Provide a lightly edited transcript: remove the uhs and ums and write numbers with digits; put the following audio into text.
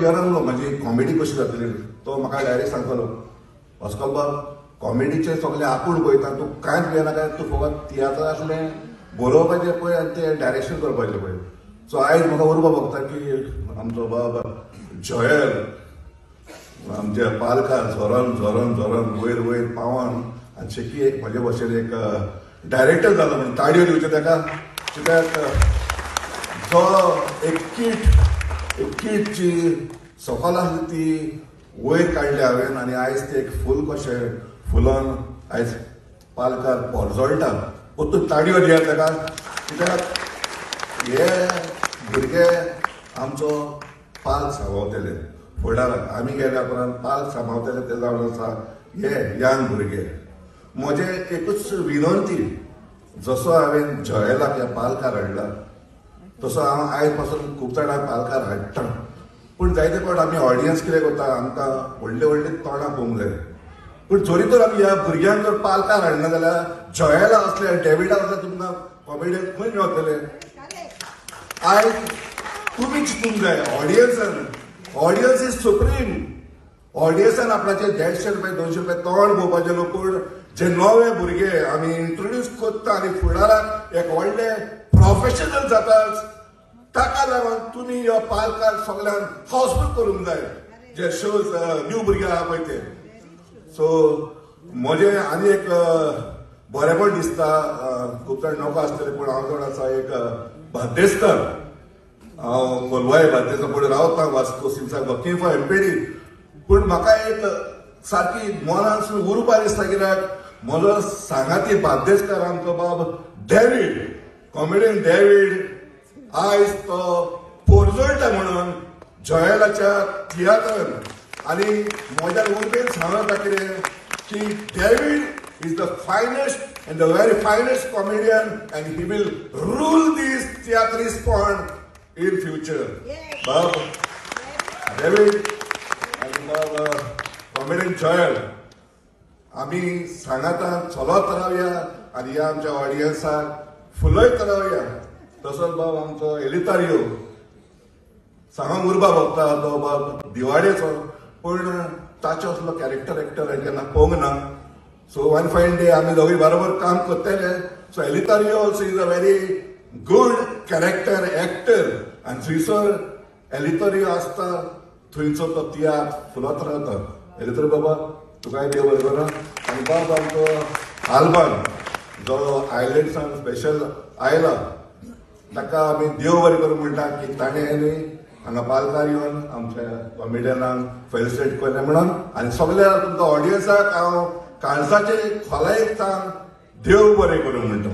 भियेनासलो म्हाजी कॉमेडी कशी जातली. तो म्हाका डायरेक्ट सांगतालो, वास्कोल बाब कॉमेडीचें सगळें आपूण पळयता, तूं कांयच भियेनाका, तूं फकत तियात्र आसलें बरोवपाचें पळय आनी तें डायरेक्शन करपाचें पळय. सो आयज म्हाका उर्बा भोगता की आमचो बाब जॉयल आमच्या पालकार झरोन झरोन झरोन वयर वयर पावन आनी शेकी एक म्हजे भशेन एक डायरेक्टर जालो म्हणून ताळयो दिवच्यो ताका. कित्याक जो एक कीट जी सकयल आसली ती वयर काडली हांवें आनी आयज ते एक फूल कशें फुलोन आयज पालकार पोरजळटा. परतून ताळयो दियात ताका, कित्याक हे भुरगे आमचो पाल सांबाळटले फुडाराक. आमी गेल्या उपरांत पाल सांबाळटले ते जावन आसा हे यंग भुरगे. म्हजें एकूच विनंती, जसो हांवें जॉयलाक ह्या पालकार हाडला तसो हांव आयज पासून खूब जाणांक पालकार हाडटा. पूण जायते फावट आमी ऑडियन्स कितें करता, आमकां व्हडले व्हडले तोंडां पळोवंक जाय. पूण जरी तर आमी ह्या भुरग्यांक जर पालकार हाडना जाल्यार जॉयला असले डेविडा असले तुमकां कॉमेडियन खंय मेळटले? आयज तुमी चिंतूंक जाय, ऑडियन्सान, ऑडियन्स is supreme. ऑडियन्सान आपणाचे 150 रुपया 200 रुपया तोंड पळोवपाचे न्हू, पूण जे नवे भुरगे आमी इंट्रोड्यूस करता आनी फुडाराक एक व्हडले प्रोफेशनल जातात, ताका लागून तुमी ह्या पालकार सगळ्यांक हाऊसफूल करूंक जाय, जे शोज न्यू भुरगे आहा पळय ते. सो म्हजें आनी एक बरेंपण दिसता, खूब जाण नको आसतले, पूण हांव जाण आसा एक बार्देसकर, हांव कोलवाय बार्देसा फुडें रावता Vasco since I working for MPD. पूण म्हाका एक सारकी मनान उर्बा दिसता, कित्याक म्हजो सांगाती बार्देसकर आमचो बाब डेवीड, कॉमेडियन डेवीड आयज तो पोरजळटा म्हणून जॉयलाच्या तियात्रान. आनी म्हज्या उर्बेन सांगता कितें की David is the finest and the very finest comedian and he will rule this tiatrist pond in future. बाब डेवीड आनी बाब कॉमेडियन जॉयल आमी सांगातान चलत रावया आनी ह्या आमच्या ऑडियन्साक फुलयत रावया. तसोच बाब आमचो एलितारियो सांगूंक उर्बा भोगता, तो बाब दिवाडेचो, पूण ताचो असलो कॅरेक्टर एक्टर हांवें केन्ना पळोवंक ना. सो वन फायन डे आमी दोगूय बरोबर काम करतले. So Elitario also is a very good character actor आनी थंयसर एलितारियो आसता थंयचो तो तियात्र फुलत रावता. एलितारियो बाबा तुकाय देव बरें करूं. आनी बाब आमचो आल्बान जो आयलंडसान स्पेशल आयला ताका आमी देव बरें करूं म्हणटा की ताणें न्ही हांगा पालकार येवन आमच्या कॉमेडियनांक फेलिसिटेट केलें म्हणून. आनी सगल्या तुमकां ऑडियन्साक हांव काळजाचे खोलायेक सांग देव बरें करूं म्हणटा.